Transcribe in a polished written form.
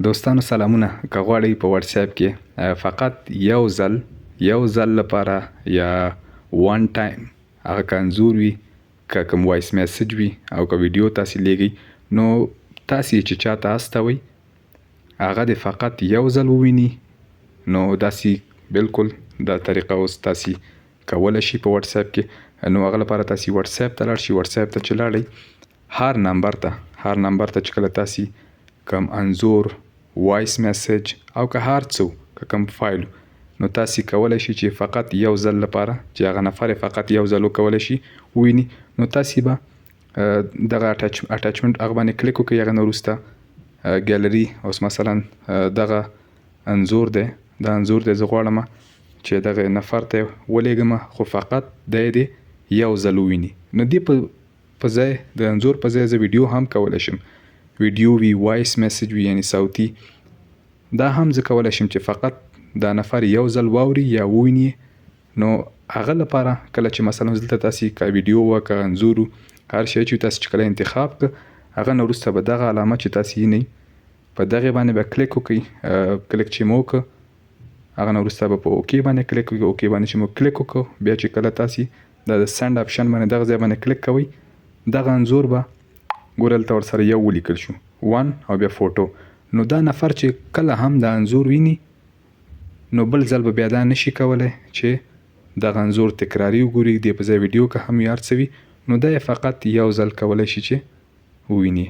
دوستانو سلامونه که غواړئ په واتساپ کې فقط یو ځل یو ځل لپاره یا one time هغه که انځور وي، که کوم voice message وي او که ویډیو تاسې لیږئ، نو تاسې یې چې چاته استوئ هغه دې فقط یو ځل وویني. نو داسې بالکل دا طریقه اوس تاسې کولی شئ په واتساپ کې. نو هغه لپاره تاسې واتساپ ته لاړ شئ. واتساپ ته چې لاړئ، هر نمبر ته چې کله تاسې کوم انځور، voice message او که هر څه، که کوم فایل، نو تاسې کولی شئ چې فقط یو ځل لپاره چې هغه نفر فقط یو ځل وکولی شي وویني، نو تاسې به دغه attachment هغه باندې کلیک وکړئ. هغه نه وروسته ګالري. اوس مثلا دغه انځور دی، دا انځور دی، زه غواړم چې دغه نفر ته ولیږم، خو فقط دی دې یو ځل وویني. نو دې په ځای د انځور په ځای زه ویډیو هم کولی شم، ویډیو وي، voice message وي، یعنی صوتي، دا هم زه کولی شم چې فقط دا نفر یو ځل واوري یا وویني. نو هغه لپاره کله چې مثلا دلته تاسې که ویډیو وه که انځور، هر شی چې تاسې چې کله انتخاب که، هغه نه وروسته به دغه علامه چې تاسې وینئ، په دغې باندې به کلیک وکړئ. کلیک چې مو وکړ، هغه نه وروسته به په OK باندې کلیک وکړئ. OK باندې چې مو کلیک وکړ، بیا چې کله تاسې دا د send option باندې دغه ځای باندې کلیک کوئ، دغه انځور به ګوره دلته ورسره یو ولیکل شو، one او بیا photo. نو دا نفر چې کله هم دا انځور ویني، نو بل ځل به بیا دا نشي کولی چې دغه انځور تکراري وګوري، دې په ځای ویډیو که هم وي، هر څه وي، نو دا یې فقط یو ځل کولی شي چې وویني.